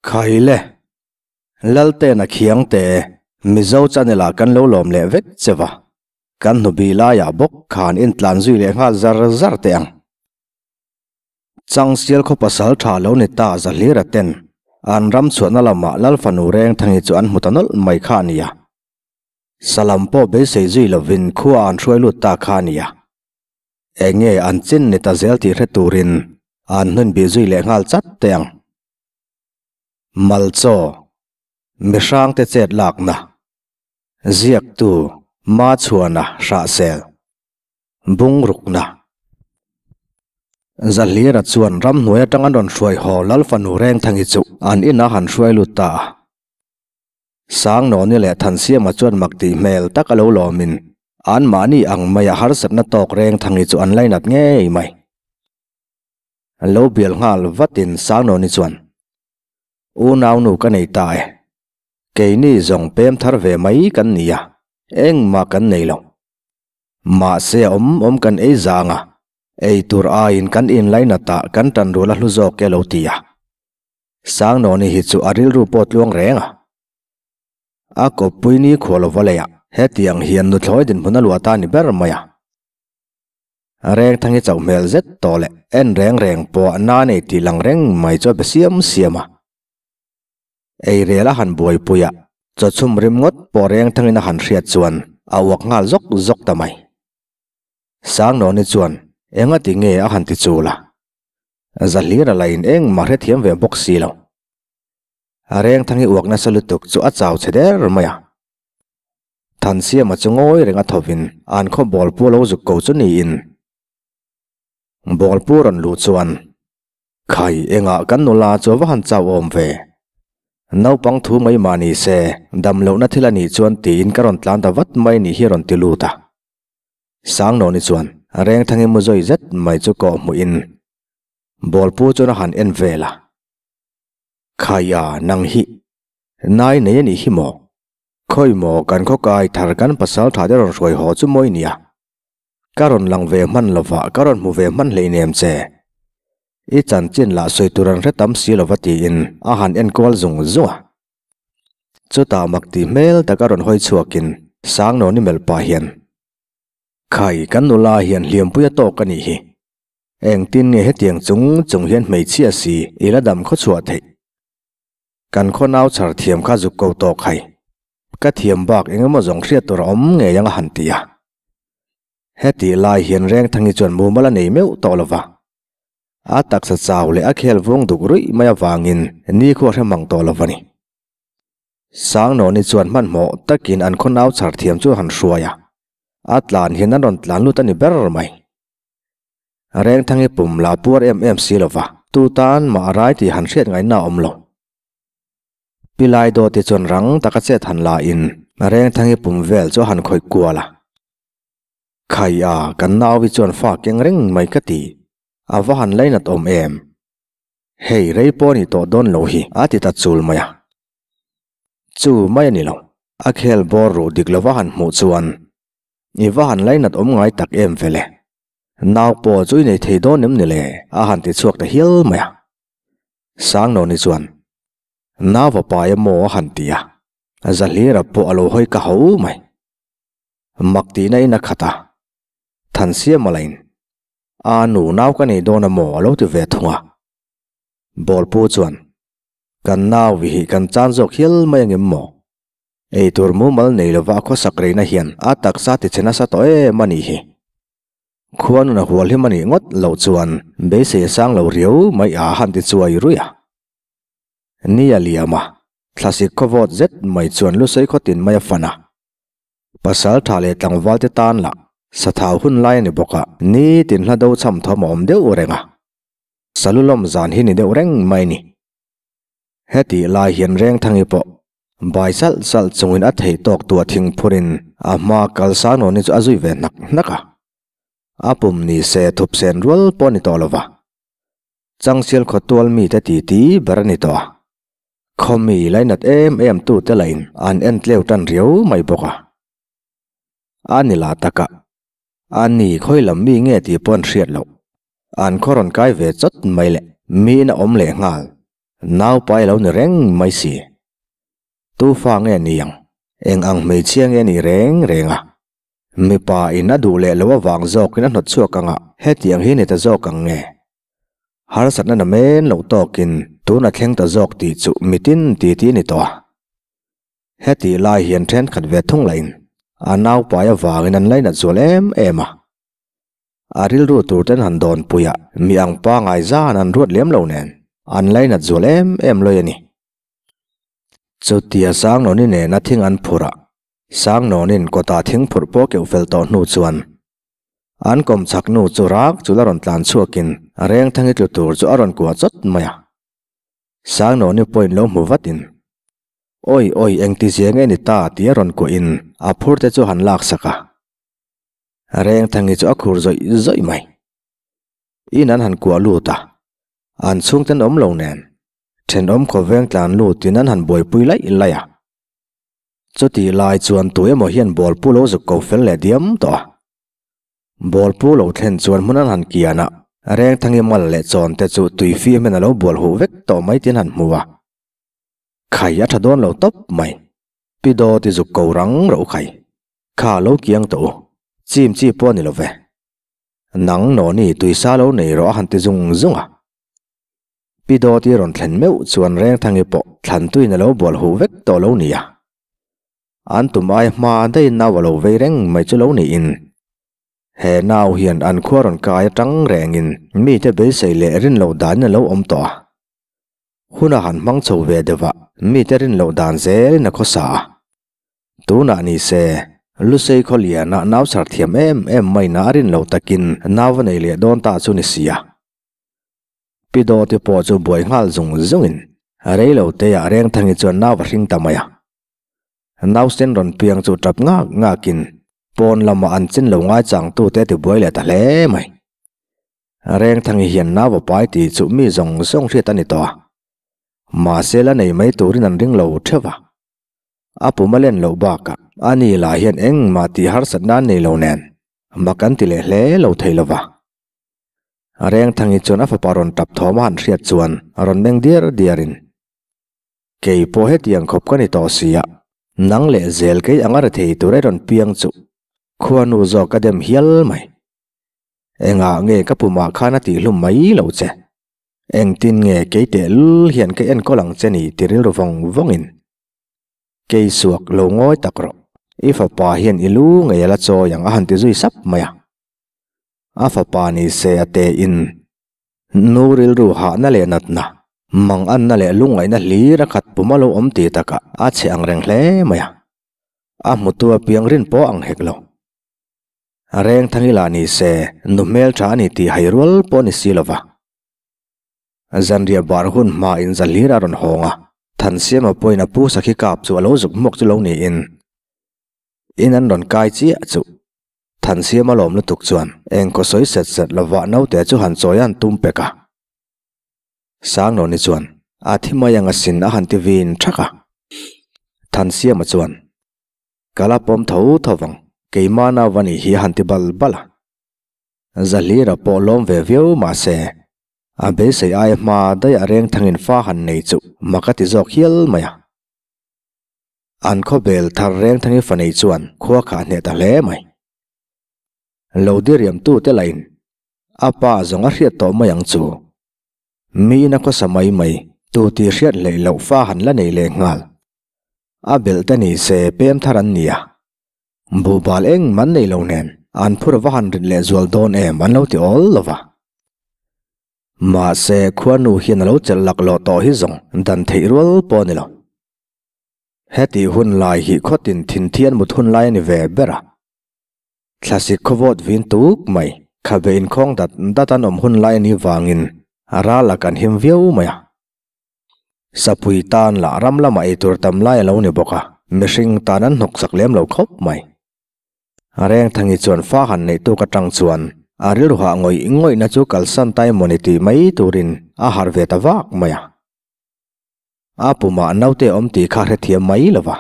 Khaile, Laltena Khiangte, Mizo channel ah kan lo lawm leh vek che va, kan hnubi laiah bawk khan intlan zui leh nghal zar zar teh ang. Changsial khaw pasal tha lo ni ta Zahlira ten an ram chhuahna lamah Lal fanu Rengthangi chu an hmu ta nawlh mai kha a nia. Salam pawh beisei zui lovin khua an hruai lut ta kha a nia. Eng nge an chin ni ta zel tih hre turin an hnun bih zui leh nghal chat teh ang. Malchaw, Mihrangte chet lakna, Ziaktu, Machhuana Hrahsel. Bungrukna. Zahlira chuan ramhnuai atang an rawn hruai haw Lal fanu Rengthangi chu an inah han hruai lut ta a. Sangnawni leh Thansiama chuan mak tih hmel tak a lo lawmin anmahni ang maia harsatna tawk Rengthangi chu an lainat ngei mai. Lo bial nghal vatin Sangnawni chuan, Unaunu ka nei ta e. Keini zawng pem thar ve mai kan ni a, engmah kan nei lo. Mahse a awm awm kan ei zang a, ei tur aiin kan inlainat ah kan tan rual a hlu zawk e lo ti a. Sangnawni hi chu a rilru pawh tluang reng a. A kawppui ni khual lova leiah hetiang hian nuthlawi dinhmun a luah ta ni ber mai a. Rengthangi chauh hmel zet tawh leh en reng reng pawh a na nei tih lang reng mai chu a be siam siam a. Ei rel a han buaipui a, chawchhum rim ngawt pawh rengthangin a han hriat chuan a uak nghal zawk zawk ta mai. Sangnawni chuan enga ti nge a han ti chul a, Zahlir a la in engmah hrethiam ve bawk si lo. A rengthangi uak nasa lutuk chu a chau chhe der mai a. Thansiama chu ngawi reng a thovin an khaw bawlpu a lo zuk ko chu niin bawlpu rawn luh chuan Khai, engah kan nula chu a va han chau awm ve. Naupang thu mai mah ni se, dam lohna thil a nih chuan tiin ka rawn tlan ta vat mai nih hi a rawn ti lut a. Sangnawni chuan Rengthangi mu zawi zet mai chu kawh hmuhin Bawlpu chuan a han en vel a. Khai a, nang hi nai nei a nih hi maw? Khawi maw kan khawkai thar kan pasal tha te rawn hruai haw chu mawi nia. Ka rawn lang ve hman lova, ka rawn hmu ve hman hleinem che. I chanchin lah sawi tur an hre tam si lova tiin a han enkual zung zung a. Chutah mak tih hmel tak a rawn hawi chhuakin Sangnawni melh pah hian, Khai, kan nula hian hliampui a tawk a nih hi. Engtin nge hetiang chung chung hian hmeichhia si i la dam khaw chhuah theih? Kan khaw nau chhar thiam kha zuk ko tawk hai. Ka thiam bak eng emaw zawng hriat tur a awm ngei ang a han ti a. Hetih lai hian Rengthangi chuan mumal a nei meuh tawh lo va. A taksa chau leh a khel vung duk ruih mai avangin nikhua hre mang tawh lo va ni. Sangnawni chuan hmanhmawh takin an khaw nau chhar thiam chu a han hruai a. A tlan hian an rawn tlan lut a ni ber mai. Rengthangi pum la puar em em si lo va, tu tan mah a rai tih han hriat ngaihna a awm lo. Pi Laidawti chuan rang taka chet han la in Rengthangi pum vel chu a han khawih kual a. Khai a, kan nauvi chuan fa keng reng mai ka ti. A va han lainat awm em? Hei rei pawh ni tawh dawn lo hi a ti ta chul mai a. Chu mai a ni lo, a khel bawr ruh dik lova han hmuh chuan i va han lainat awm ngai tak em vele. Nau pawh chu i nei thei dawn em ni le? a han ti chhuak ta hial mai a. Sangnawni chuan, Nau va pai a maw a han ti a, Zahlira pawh a lo hawi ka ho mai. Mak tihna in a khat a, Thansiama lain, A nu nau ka nei dawn a maw a lo ti ve thung a. Bawlpu chuan, Kan nau vi hi kan chan zawk hial mai angem maw? Eitur mumal nei lova a khawsak reina hian a taksa ti chhe nasa tawh em a nih hi. Khua nun a hual him a nih ngawt loh chuan beisei a sang lo riau mai a han ti chuai ruih a. Ni a liam a, thlasik khaw vawt zet mai chuan lusei khaw tin mai a fan a. Pasal tha leh tlangval te tan lah sathau hun lai a ni bawk a, ni tin hla do cham thawm a awm deuh reng a. Salu lawm zan hi ni deuh reng mai ni. Hetih lai hian Rengthangi pawh bai salh salh chungin a theih tawk tua thing phurin a hma kal Sanawni chu a zui ve hnak hnak a. A pum ni se thup sen rual pawh a ni tawh lo va. Changsial khaw tual mite titi ber a ni tawh a. Khaw mi lainat em em tute lahin an en tleu tan riau mai bawk a. A ni lah takah a ni khawi lam mi nge tih pawh an hriat loh. An khaw rawn kai ve chawt mai leh miin a awm leh nghal. Naupai a lo ni reng mai si. Tu fa nge ni ang? Eng ang hmeichhia nge ni reng reng a? Mipa in a duh leh lo avang zawkin a hnawt chhuak ang a, hetiang hi ni ta zawk ang nge? Harsatna na men lo tawkin tun a thleng ta zawk tih chu mitin ti ti ni tawh a. Hetih lai hian thenkhat ve thung lahin a naupai avangin an lainat zual em em a. A rilru tur ten han dawn pui a, mi ang pangai zan an ruat lem lo nen an lainat zual em em lawih a ni. Chutia Sangnawni nena thing an phurh a, Sangnawnin kawtah thing phurh pawh keuh fel tawh hnu chuan an kawm chhak nu chu rak chu la rawn tlan chhuakin Rengthangi tlu tur chu a rawn kuah chawt mai a. Sangnawni pawhin lo hmu vatin Awi awi engtizia nge ni ta tia rawn kuahin a phur te chu han laksak a. Rengthangi chu a khur zawih zawih mai. In an han kuah lut a, an chhungten awm lo nen, thenawm khawveng tlan lutin an han buaipui laih laih a. Chutih lai chuan tu emaw hian ball pu lo zuk ko fel leh diam tawh a. Ball pu lo thlen chuan hmun an han kian a, Rengthangi mal leh chawn te chu tui fim hian a lo bual huh vek tawh mai tiin han hmu a. Khai a tha dawn lo tawp mai. Pi Dawti zuk ko rang rauh khai. Kha lo kiang tawh u, chim chi pawh a ni lo ve. Nang Noni tuisa lo nei rawh a han ti zung zung a. Pi Dawti rawn thlen meuh chuan Rengthangi pawh thlan tuin a lo bual huh vek tawh lo nia. An tum ai hma daihin nau a lo vei reng mai chu lo niin. He nau hian an khua rawn kai atang rengin mite beisei leh rin loh danin a lo awm tawh a. Hun a han hmang chho ve deuh a, mite rin loh dan zelin a khawsa a. Tunah ni se, Lusei khawliana nau chhar thiam em em maina a rin lo takin nau va nei leh dawn ta chu ni sia. Pi Dawti pawh chu buai nghal zung zungin rei lo teiah Rengthangi chuan nau a hring ta mai a. Nausen rawn piang chu tap ngak ngakin pawn lamah an chin lo ngaichangtute a ti buai leh ta hle mai. Rengthangi hian nau a pai tih chu mi zawng zawng hriat a ni tawh a. Mahse la nei mai turin an ring lo theuh a. A pum a len loh bakah a ni lah hian engmah tih harsatna an nei lo nen mak an ti leh hle lo thei lo va. Rengthangi chuan a fapa rawn tap thawm a han hriat chuan a rawn meng diar diarin, Kei pawh hetiang khawp ka ni tawh si a, nang leh zel kei anga rethei tur ei rawn piang chu khuanu zawk ka dem hial mai. Engah nge ka pumah khan a tihhlum mai lo che? Engtin nge kei tehlul hian ka enkawl ang che ni ti rilru vawng vawngin kei suak lo ngawi tak rawh. I fapa hian i lu ngei a la chawi ang a han ti zui sap mai a. A fapa ni se a te in nu rilru hahna leh natna, mang anna leh lungngaihna hlir a khat pum a lo awm ti takah a che ang reng hle mai a. A hmutu apiang rin pawh ang hek lo. A reng thang ila ni se, nu hmeltha a ni tih hai rual pawh a ni si lova. Zanriah bar hun hma in Zahlir a rawn hawng a, Thansiama pawhin a pu sakhi kap chu a lo zuk hmawk chu lo niin in an rawn kai chiah chu. Thansiama lawm lutuk chuan engkaw sawi set set lova naute chu han chawi a han tum pek a. Sanglawni chuan a thi mai ang asin a han ti vin thak a. Thansiama chuan Ka la pawm tho tho vang, keimah nau a nih hi a han ti bal bal a. Zahlira pawh lawm ve viau mah se, a beisei aia hma daih a Rengthangin fa han nei chu mak a ti zawk hial mai a. An khawbel thar Rengthangi fa nei chuan khua kha a hneh ta hle mai. Lo diriamtute lahin a pa zawng a hriat tawh mai ang chu. Miin a khawsa mai mai, tu tih hriat hleih loh fa han la nei leh nghal. A belh te ni se pem thar an nia. Buhbal eng man nei lo nen an phur va han rit leh zual dawn em an lo ti awl lo va. Mahse khuanu hian a lo chelh laklawh tawh hi zawng dan theih rual pawh a ni lo. Heti hun lai hi khawtin thinthi an mut hun lai a ni ve ber a. Thlasik khawvawt vin tuk mai, khabe inkhawng dat dat an awm hun lai a nih vangin ral a kan him viau mai a. Sapui tan lah ram lamah ei tur tam lai a lo ni bawk a, mihring tan an hnawk sak lem lo khawp mai. Rengthangi chuan fa han neih tuk atang chuan a rilru hah ngawih ngawihna chu kalsan ta emaw ni tih mai turin a harh ve ta vak mai a. A pumah naute a awm tih kha hrethiam mai lo va.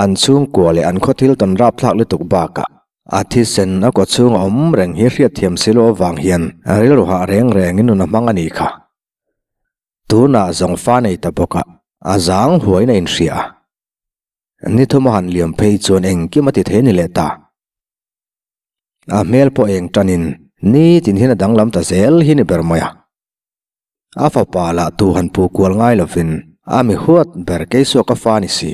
An chhungkua leh an khaw thil tawn rapthlak lutuk bakah a thisen a kaw chhunga awm reng hi hriatthiam si lo avang hian rilru hah reng rengin nun a hmang a nih kha. Tunah zawng fa nei ta bawk a, a zang huaiin a inhria a. Ni thum a han liam phei chuan engkim a ti thei a ni leh ta. A hmel pawh eng tanin nitin hian a danglam ta zel hi ni ber mai a. A fapa lah tu han pu kual ngai lovin a mi huat ber Keisuaka fa ni si.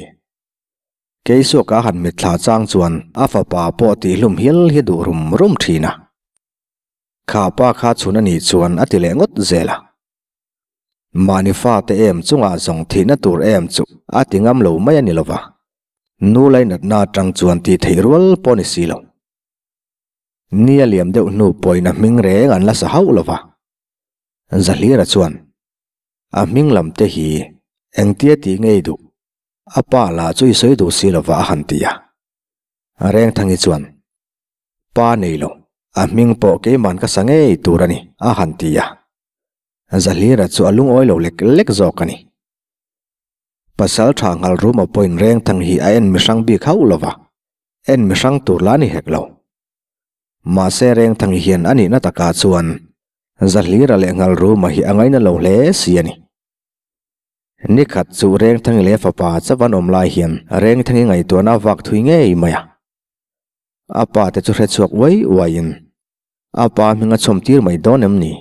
Keisuaka a han mitthla chang chuan a fapa pawh tihhlum hial hi duh rum rum thin a. Kha pa kha chhun a nih chuan a ti leh ngawt zel a. Mahni fate em chungah zawng thihna tur em chu a ti ngam lo mai a ni lova. Nu lainatna atang chuan tih theih rual pawh ni si lo. Ni a liam deuh hnu pawhin a hming reng an la sa hauh lova. Zahlira chuan, A hming lam te hi engtia tih ngei duh? A pa lah chu i sawi duh si lova a han ti a. Rengthangi chuan, Pa nei lo, a hming pawh keiman ka sa ngei tur a ni, a han ti a. Zahlira chu a lungawi lo lek lek zawk a ni. Pasal tha nghal ruma pawhin Rengthang hi a en mihrang bik hauh lo va, en mihrang tur la ni hek lo. Mahse Rengthang hian a nihna takah chuan Zahlira leh nghal ruma hi a ngaina lo hle si a ni. Nikhat chu Rengthangi leh fapa chavan awm lai hian Rengthangi ngaihtuahna a vak thui ngei mai a. A pa te chu hre chhuak uai uaiin a pa hming a chhawm tir mai dawn em ni?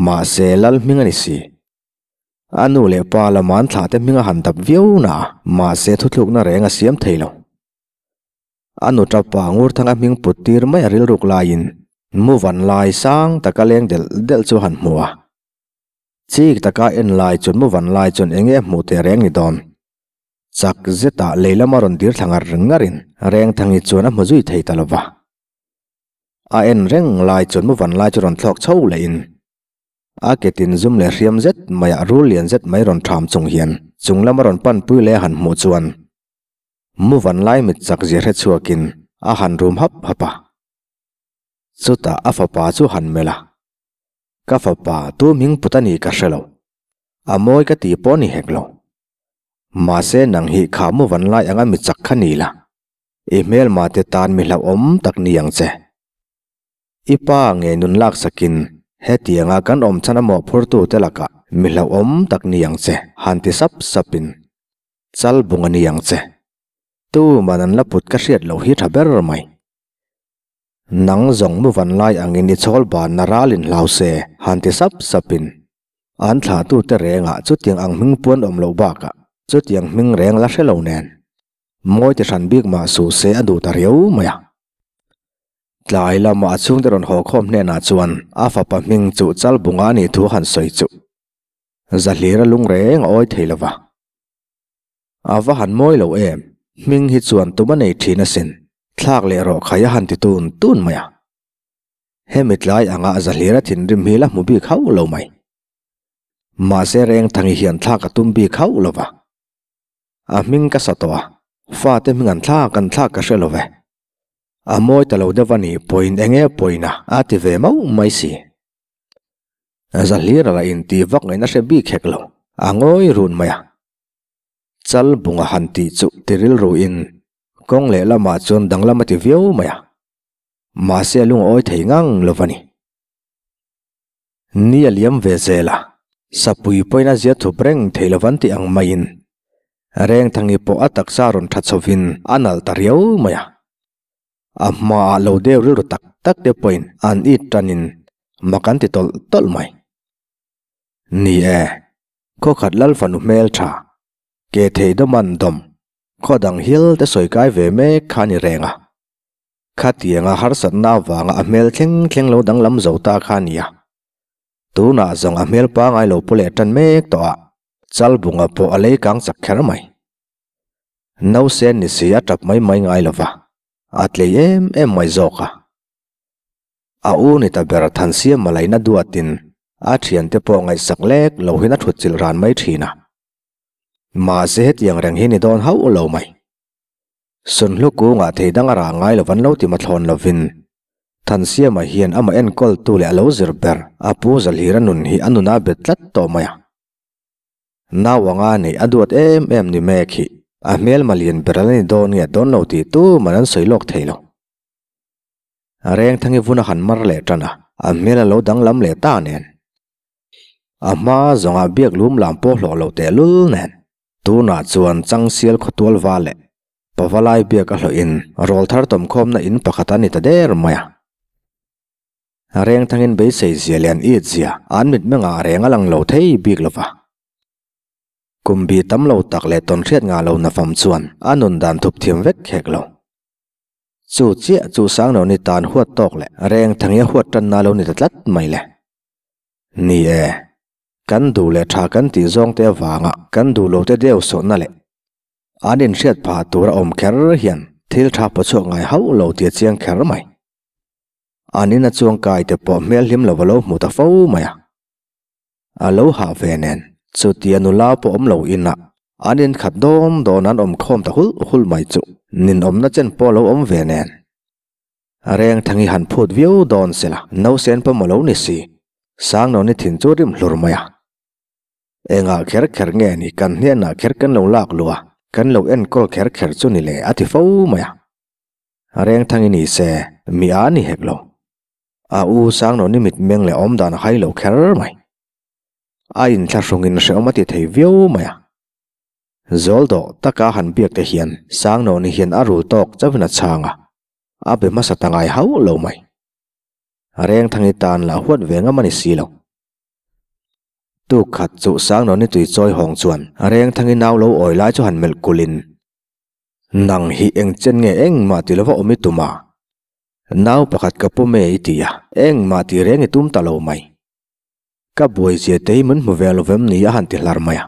Mahse lal hming a ni si. A nu leh pa lama an thlah te hming a han dap viau na a, mahse thuthlukna reng a siam thei lo. A nu tapa Ngurthanga hming put tir mai a rilruk laiin mu van lai sang taka leng delh delh chu a han hmu a. Chik taka en lai chuan mu van lai chuan eng nge a hmuh teh reng ni dawn? Chak zetah lei lama rawn dir thla ngar ngarin Rengthangi chuan a hmu zui thei ta lo va. A en reng lai chuan mu van lai chu rawn thlawk chho lehin a ke tin zum leh hriam zet maiah rul lian zet mai rawn ṭham chung hian chung lama rawn panpui leh a han hmuh chuan mu van lai mit chak zia hre chhuakin a han rum hap hap a. Chutah a fapa chu han melh a, Ka fapa tu hming put a nih ka hre lo. A mawi ka tih pawh a ni hek lo. Mahse nang hi kha mu van lai anga mi chak kha ni la, i hmelma te tan mi hlauhawm tak ni ang che. I pa nge nun lak sakin hetianga kan awm chhan a mawhphurtu te lakah mi hlauhawm tak ni ang che han ti sap sapin chal bung a ni ang che. Tuman an la put ka hriat loh hi tha ber mai. Nang zawng mu van lai angin i chhawl banna ralin hlau se han ti sap sapin An thlahtute rengah chutiang ang hming puan awm loh bakah chutiang hming reng la hre lo nen mawi ti hran bik mah suh se a duh ta riau mai a. Tlai lama a chhungte rawn haw khawm hnenah chuan a fapa hming chu Chalbunga a nih thu han sawi chu Zahlira lung reng a awi thei lo va. A va han mawi lo em, hming hi chuan tum a nei thin asin, thlak leh rawh khai a han ti tun tun mai a. Hemi tlai anga Zahlira thinrim hi la hmu bik hauh lo mai. Mahse Rengthangi hian thlak a tum bik hauh lo va. A hming ka sa tawh a, fate hming an thlak an thlak ka hre lo ve. A mawi ta lo deuh a nih pawhin eng nge pawina a ti ve mauh mai si. Zahlira lah intih vak ngaihna hre bik hek lo, a ngawi run mai a. Chal bunga han tih chu ti rilruin kawng lehlamah chuan danglam a ti viau mai a. Mahse a lungawi thei ngang lo va ni. Ni a liam ve zel a, sapui pawhin a zia thup reng thei lo van tih ang maiin Rengthangi pawh a taksa rawn tha chhovin a nalh ta riau mai a. A hmaah lo deuh rilru tak tak te pawhin an it tanin mak an ti tawlh tawlh mai. Ni e, khawkhat lal fanu hmeltha, ke thei dawm an dawm, khaw dang hial te sawi kai ve mek kha a ni reng a. Khatianga harsatna avanga a hmel thleng thleng lo danglam zo ta kha a nia. Tunah zawng a hmel pangai lo pu leh tan mek tawh a, Chalbunga pawh a lei kang chak kher mai. Nausen ni si a tap mai mai ngai lo va, a tlei em em mai zawk a. A u ni ta ber Thansiama laina duatin a thiante pawh ngaihsak lek lo hian a thutchilh ran mai thin a. Mahse hetiang reng hi ni dawn hauh lo mai. Sunhlu kungah thei dang a rah ngai lo an lo ti mathlawn lovin Thansiama hian amah enkawltu leh a lo zir ber a pu Zalhira nun hi a nun a bet tlat tawh mai a. Nau anga neih a duat em em ni mek hi a hmelma lian ber a la ni dawn nge dawn lo tih tuman an sawi lawk thei lo. Rengthangi vun a han mar leh tan a, a hmel a lo danglam leh ta nen. A hma zawnga biak lum lam pawh hlawh loh tehlul nen tunah chuan Changsial khawtual va leh Pavalai biak a hlawhin rawl thar tawmkhawmna in pakhat a ni ta der mai a. Reng thangin beisei zia leh an it zia an mitmengah reng a lang lo thei bik lo va. Kum bi tam lo tak leh tawnhriat ngah lo nafam chuan a nun dan thup thiam vek khek lo. Chu chiah chu Sangnawni tan huat tawk leh reng thangia huat tanna lo ni ta tlat mai le. Ni e, kan duh leh tha kan tih zawng te avanga kan duh lo te deuh sawhna leh an inhriat phah tur a awm kher hian thil tha pawchhuak ngai hauh lo tih a chiang kher mai. An ina chuang kai te pawh hmel hlim lo a lo hmu ta fo mai a. A lo hah ve nen, chutia nula pawh awm lo inah an inkhat dawn dawn an awm khawm ta hulh hulh mai chu ninawmna chen pawh a lo awm ve nen. Rengthang hi han phut viau dawn sela, nausen pawm a lo ni si, Sangnawni thin chu rim hlur mai a. Engah kher kher nge ni kan hnenah kher kan lo lak luh a, kan lo enkawl kher kher chu ni le a ti fo mai a. Rengthang i ni se, mi a ni hek lo. A u Sangnawni mitmeng leh awmdan a hai lo kher mai. A inthlahrungin hrehawm a ti thei viau mai a. Zawl dawh taka han biak te hian Sangnawni hian a rul tawk chauhin a chhang a, a be hmasa ta ngai hauh lo mai. Rengthangi tan lah huat ve ngam a ni si lo. Tuk khat chu Sangnawni tui chawi hawng chuan Rengthangi nau lo awi lai chu han melh kulhin, Nang hi eng chen nge engmah ti lova awm i tum a? Nau pakhat ka pawm e i ti a, engmah tih reng i tum ta lo mai. Ka buai zia te hi min hmu ve lo vem ni a han ti hlar mai a.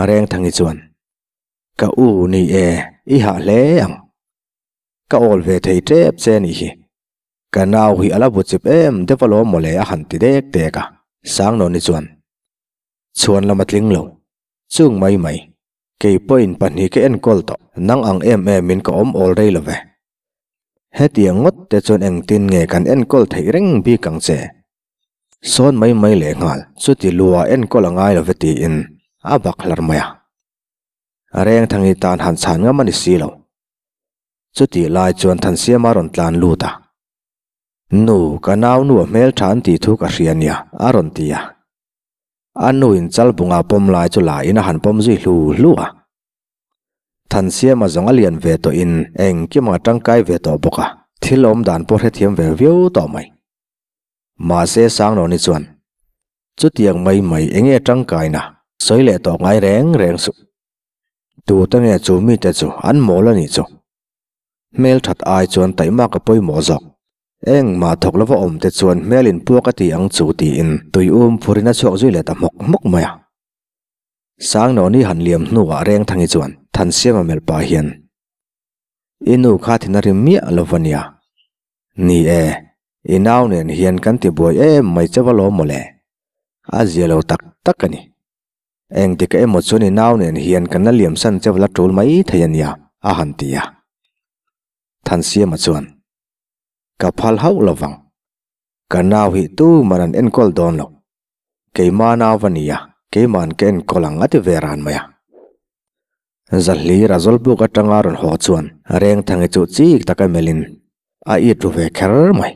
Rengthangi chuan, Ka u ni e, i hah hle ang. Ka awl ve thei tep che nih hi. Ka nau hi a la bu chip em deuh alawm mawle a han ti dek dek a. Sangnawni chuan, Chhuan lam a tling lo. Chung mai mai. Kei pawhin pahnih ka enkawl tawh, nang ang em em in ka awm awl rei lo ve. Hetiang ngawt te chuan engtin nge kan enkawl theih reng bik ang che? Sawn mai mai leh nghal, chuti lua enkawl a ngai lo ve tiin a bak hlar mai a. Rengthangi tan han chhan ngam a ni si lo. Chutih lai chuan Thansiama rawn tlan lut a. Nu, ka nau nu a hmeltha an tih thu ka hria nia, a rawn ti a. A nu in chal bunga pawm lai chu la in a han pawm zui hlu hlu a. Thansiama zawng a lian ve tawh in engkim a tangkai ve tawh bawk a, thil awm dan pawh hrethiam ve viau tawh mai. Mahse Sangnawni chuan, Chutiang mai mai enge tangkaina sawi leh tawh ngai reng reng suh. Tute nge chu mite chu an mawl a nih chu. Hmelthat ai chuan taihmak a pawimawh zawk. Engmah thawk lova awm te chuan hmel in puak a ti ang chu tiin tui um phurin a chhuak zui leh ta hmawk hmawk mai a. Sangnawni han liam hnuah Rengthangi chuan Thansiama melh pah hian, I nu kha thin a rim miah lo va nia. Ni e, i nau nen hian kan ti buai em mai che va lawm mawle. A zia lo tak tak a ni. Engtik emaw chuan i nau nen hian kan la liam san che va la tul mai thei a nia, a han ti a. Thansiama chuan, Ka phal hauh lo vang. Ka nau hi tu man an enkawl dawn lo. Keima nau va nia, keima'n ka enkawl ang a ti ve ran mai a. Zahlir a zawlbuk atanga rawn haw chuan Rengthangi chu chik taka melhin a it ru ve kher mai.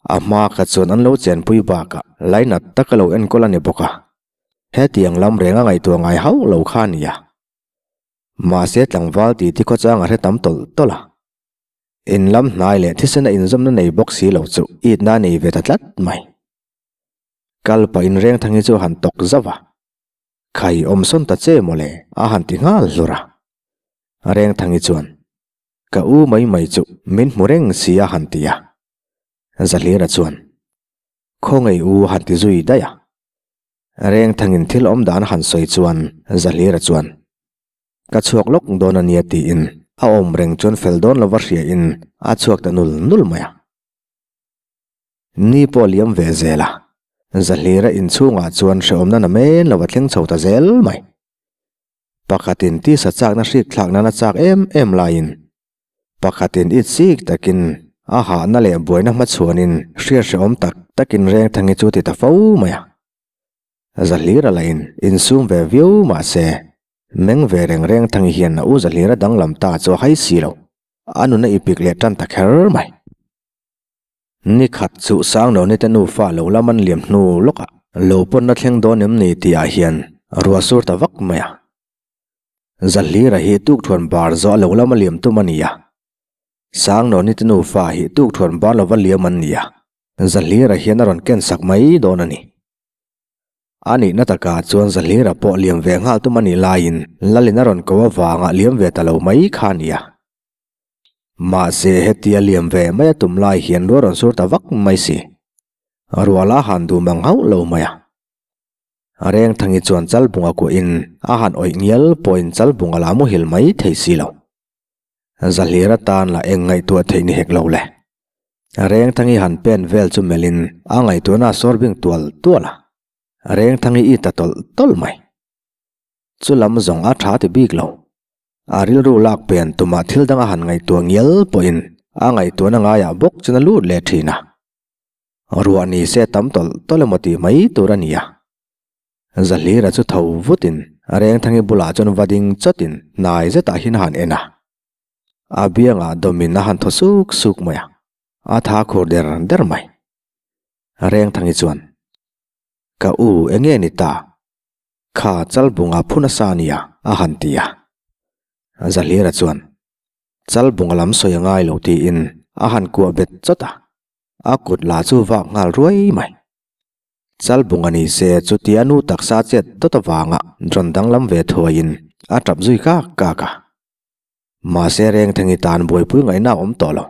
A hma kha chuan an lo chenpui bakah lainat taka lo enkawl a ni bawk a. Hetiang lam renga ngaihtuah ngai hauh lo kha a nia. Mahse tlangval titi khawchang a hre tam tawlh tawlh a. In lam hnai leh thisen a inzawmna nei bawk si lo chu itna nei ve ta tlat mai. Kal pah in Rengthangi chu a han tawk zauh a, Khai awm sawn ta che mawle a han ti nghal hlur a. Rengthangi chuan, Ka u mai mai chu min hmu reng si a han ti a. Zahlira chuan, Khawngaih u a han ti zui daih a. Rengthangin thil awm dan a han sawi chuan Zahlira chuan, Ka chhuak lawk dawn a nia tiin a awm reng chuan fel dawn lova hria in a chhuak ta nul nul mai a. Ni pawh a liam ve zel a, Zahlira inchhungah chuan hrehawmna na men lo a thleng chho ta zel mai. Pakhatin tisa chakna hrik thlak nan a chak em em laiin pakhatin it sik takin a hahna leh buaina hmachhuanin hriat hrehawm tak takin Rengthangi chu ti ta fo mai a. Zahlira lahin insum ve viau mah se Meng ve reng reng Thangi hian a u Zahlira danglam ta chu a hai si lo. A nun a ipik leh tan ta kher mai. Ni khat chu Sangnawni te nufa lo lam an liam hnu lawkah. Lo pawn na thleng dawn em ni tih ah hian ruah sur ta vak mai a. Zahlira hi tukthuan bar zawh a lo lama liam tum a ni a. Sangnawni te nufa hi tukthuan bar lova liam an ni a. Zahlira hian a rawn ken sak mai dawn a ni. A nihna takah chuan Zahlira pawh liam ve nghal tum a nih laiin Lalin a rawn ko avanga liam ve ta lo mai kha a ni a. Mahse hetia liam ve mai a tum lai hian ruah rawn sur ta vak mai si. Ruala han duh mang hauh lo mai a. Rengthangi chuan Chalbunga kuahin a han awih ngial pawhin Chalbunga lah muhil mai thei si lo. Zahlir atan lah eng ngaihtuah theih ni hek lo le. Rengthangi han pen vel chu melhin a ngaihtuahna a sawr bing tual tual a. Rengthangi i ta tawlh tawlh mai. Chu lam zawng a tha ti bik lo. A rilru lak pen tumah thil dang a han ngaihtuah ngial pawhin a ngaihtuahna ngaiah bawk chuan a lut leh thin a. Ruah ni se tam tawlh tawlh emaw tih mai tur a ni a. Zahlira chu tho vutin Rengthangi bulah chuan va ding chawtin hnai zetah hian a han en a. A biangah dawmin a han thaw suk suk mai a, a tha khur der der mai. Rengthangi chuan, Ka u enge ni ta? Kha Chalbunga phun asa a nia, a han ti a. Zahlira chuan, Chalbunga lam sawi a ngai lo tiin a han kuah bet chawt a, a kut lah chu vak nghal ruai mai. Chalbunga ni se chutia nu taksa chet dawt avanga rawn danglam ve thuaiin a tap zui kak kak a. Mahse Rengthangi tan buaipui ngaihna a awm tawh lo.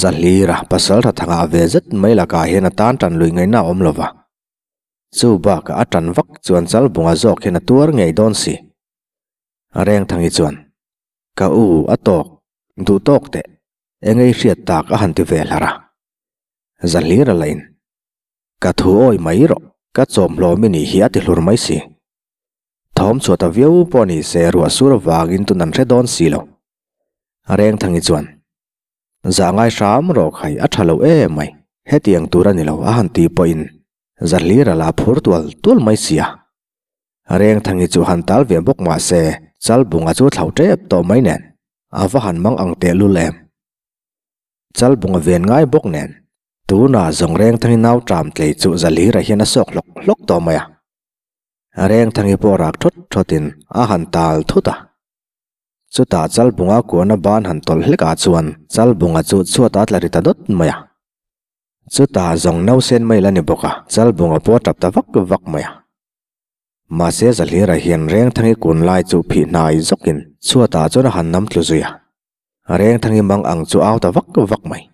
Zahlira pasal tha thangah ve zet mai lakah hian a tan tan lui ngaihna a awm lo va. Chu bakah a tan vak chuan Chalbunga zawk hian a tuar ngei dawn si. Rengthangi chuan, Ka u, a tawk, duh tawk teh, engei hriat tak a han ti ve hlar a. Zahlir a la in. Ka thu awi mai rawh, ka chawm hlawm i nih hi a ti hlur mai si. Thawm chhuah ta viau pawh ni se ruah sur avangin tun an hre dawn si lo. Rengthangi chuan, Zah ngai hram rawh khai a tha lo em mai, hetiang tur a ni lo a han ti pawhin Zahlir a la phur tual tual mai si a. Rengthangi chu han tal ve bawk mah se Chalbunga chu thlauh tep tawh mai nen a va han mang ang tehlul em. Chalbunga ven ngai bawk nen, tunah zawng Rengthangi nau ṭam tlei chu Zalira hian a sawk hlawk hlawk tawh mai a. Rengthangi pawh rak thawt thawtin a han tal thut a. Chutah Chalbunga kuahna ban han tawlh hlekah chuan Chalbunga chu chhuatah a tla ri ta dawt mai a. Chutah zawng nausen mai la ni bawk a, Chalbunga pawh a ṭap ta vak vak mai a. Mahse Zalira hian Rengthangi kun lai chu phih hnai zawkin chhuatah chuan a han nam tlu zui a. Rengthangi mang ang chu au ta vak vak mai.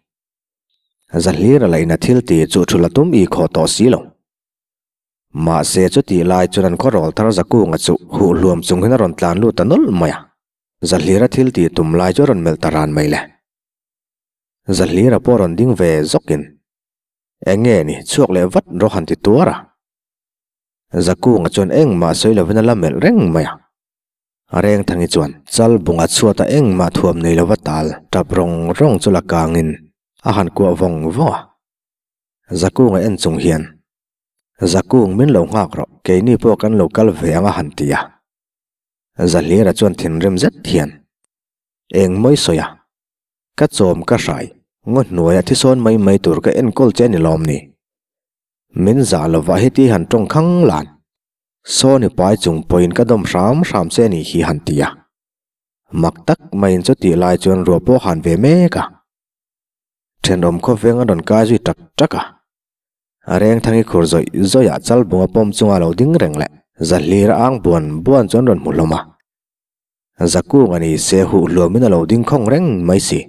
Zahlira lahin a thil ti chu thu la tum i khaw tawh si lo. Mahse chutih lai chuan an khaw rawl thar Zakunga chu huh hluam chung hian a rawn tlan lut ta nawlh mai a. Zahlira thil ti tum lai chu a rawn melh ta ran mai le. Zahlira pawh rawn ding ve zawkin, Eng nge ni, chhuak leh vat rawh han ti tuar a. Zakunga chuan engmah sawi lovin a la melh reng mai a. A Rengthangi chuan Chalbunga chhuata engmah thuam nei lova tal tap rawng rawng chu la kangin a han kuah vawng vawng a. Zakunga en chung hian, Zakung min lo nghak rawh, keini pawh kan lo kal ve ang a han ti a. Zahlira chuan thinrim zet hian, Eng mawi sawi a, ka chawm ka hrai, ngaw hnuaia thisawn mai mai tur ka enkawl che a ni lawm ni? Min zah lova heti han tawng khang lan. Sawni pai chung pawhin ka dawm hram hram che anih hi han ti a. Mak tak maiin chutih lai chuan ruah pawh han ve mek a. Thenawm khawveng a rawn kai zui tak tak a. A Rengthangi khur zawih zawih ah Chalbunga pawm chunga lo ding reng leh Zahlir a ang buan buan chuan rawn hmu hlawm a. Zakung a ni se huh hluamin a lo ding khawng reng mai si.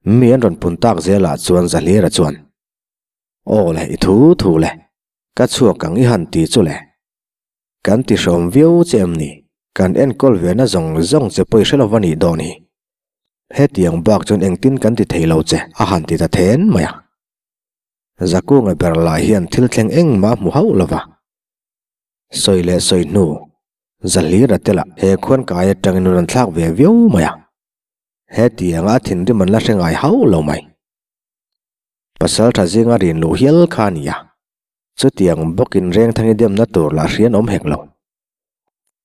Mi an rawn pun tak zelah chuan Zahlira chuan, Aw le, i thu thu le. Ka chhuak ang i han ti chu le. Kan ti hrawm viau che em ni? Kan enkawl ve na zawng zawng che pawi hre lo va nih dawn hi. Hetiang bak chuan engtin kan ti thei lo che a han ti ta then mai a. Zakunga ber lah hian thil thleng engmah hmu hauh lo va. Sawi leh sawi hnu, Zahlira te lah he khuan kai atangin rawn thlak ve viau mai a. Hetianga a thinrim an la hre ngai hauh lo mai. Pasal tha zinga rin luh hial kha a ni a, chutiang bawkin Rengthangi demna tur lah hrian awm hek lo.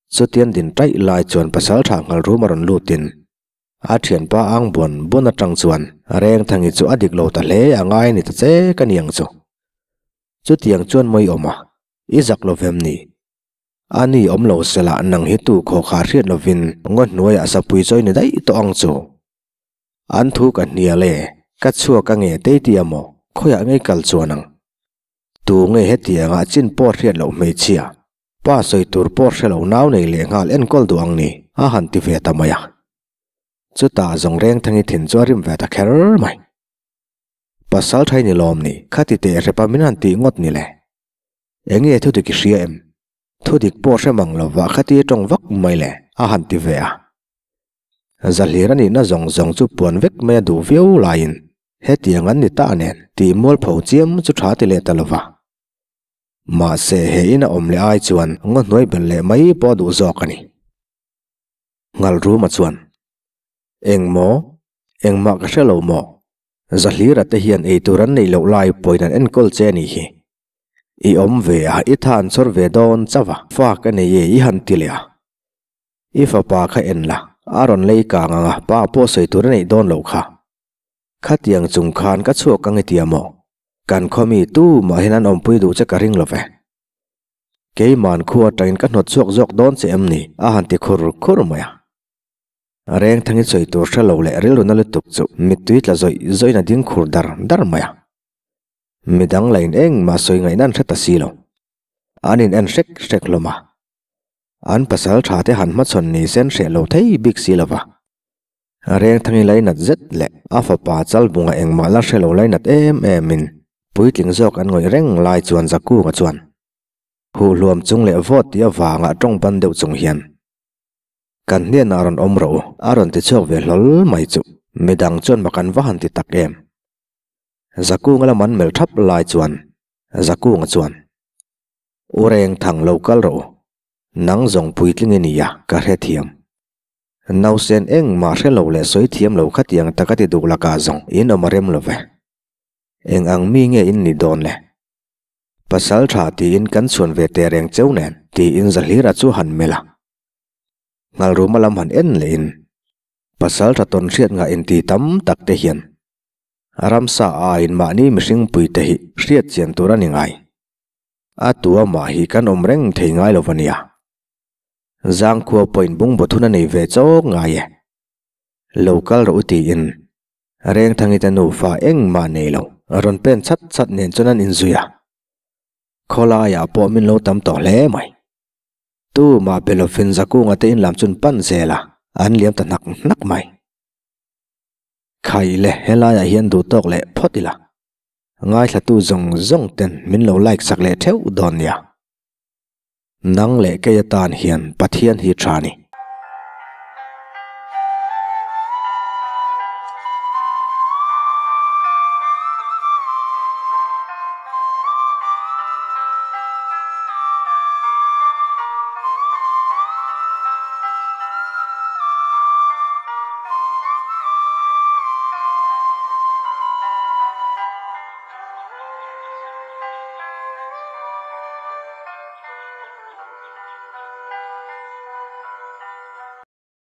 Chutian din taih lai chuan pasal tha nghal rum a rawn lutin a thianpa ang buan buan atang chuan Rengthangi chu a dik lo ta hle a ngai ni ta che ka ni ang chu. Chutiang chuan mawi awm a, i zak lo vem ni? A ni awm lo sela nang hi tu khaw kha hriat lovin ngaw hnuaiah sapui chawi ni daih tawh ang chu. An thu ka hnial e, ka chhuak a nge tei tia maw, khawiah ngei kal chuan ang. Tu nge hetianga chin pawh hriat loh hmeichhia, pa sawi tur pawh hre lo nau nei leh nghal enkawl duh ang ni, a han ti ve ta mai a. Chutah zawng Rengthangi thin chu a rim ve ta kher mai. Pasal thai ni lawm ni, khati teh hrepa min han tih ngawt ni le. Enge thu dik i hria em? Thu dik pawh hre mang lova khati tawng vak mai le, a han ti ve a. Zahlir a nihna zawng zawng chu puan vek mai a duh viau laiin hetiang an ni ta nen tih mualpho chiam chu tha ti leh ta lova. Mahse he in a awm leh ai chuan ngaw hnuai belh leh mai pawh a duh zawk a ni. Nghalruma chuan, Engmaw? Engmah ka hre lo maw? Zahlira te hian eitur an neih loh lai pawhin an enkawl che a nih hi. I awm ve a, i tha an chawr ve dawn chauh a, fa ka nei e i han ti leh a. I fapa kha en la, a rawn lei kang ang a, pa pawh sawi tur a neih dawn loh kha. Khatiang chung khan ka chhuak ang i ti a maw? Kan khaw mi tu mahin an awmpui duh che ka ring lo ve. Keiman khu atangin ka hnawt chhuak zawk dawn che em ni? a han ti khur khur mai a. Rengthangi sawi tur hre lo leh rilru na lutuk chu mittui tla zawih zawihin a ding khur dar dar mai a. Midang la in engmah sawi ngaihna an hre ta si lo. An in en hrek hrek hlawm a. An pasal tha te han hmachhawn ni sen hreh lo thei bik si lo va. Rengthangi lainat zet leh a fapa Chalbunga engmah la hre lo lainat em em in puitling zawk an ngawih reng lai chuan Zakunga chuan huhluam chung leh vawt tih avanga tawng ban deuh chung hian Kan hnenah rawn awm rawh u, a rawn ti chhuak ve hlawl mai chu. Midang chuan mak an va han ti tak em. Zakunga lam an melh thap lai chuan Zakunga chuan, U reng thang lo kal rawh u, nang zawng puitling i ni a, ka hrethiam. Nausen engmah hre lo leh sawi thiam lo khatiang tak a ti duh lakah zawng in awm a rem lo ve. Eng ang mi nge in ni dawn le? Pasal tha tiin kan chhuan ve teh reng cheu nen, tiin Zahlira chu han melh a. Nghalruma lam han en leh in pasal tha tawn hriat ngah inti tam tak te hian ramsa aiin mahni mihring pui te hi hriat chian tur a ni ngai. A tua mah hi kan awm reng thei ngai lo va nia. Zangkhua pawhin bungbu thun a nei ve chawk ngai e. Lo kal rawh u tiin Rengthangi te nufa engmah nei lo rawn pen chat chat nen chuan an inzui a. Khawlaiah pawh min lo tam tawh hle mai. Tu mah be lovin Zakunga te inlam chun pan zel a, an liam ta hnak hnak mai. Khai le, helaiah hian duh tawk leh phawt ila. Ngaithlatu zawng zawng ten min lo like sak leh theuh dawn nia. Nang leh kei atan hian Pathian hi tha ni.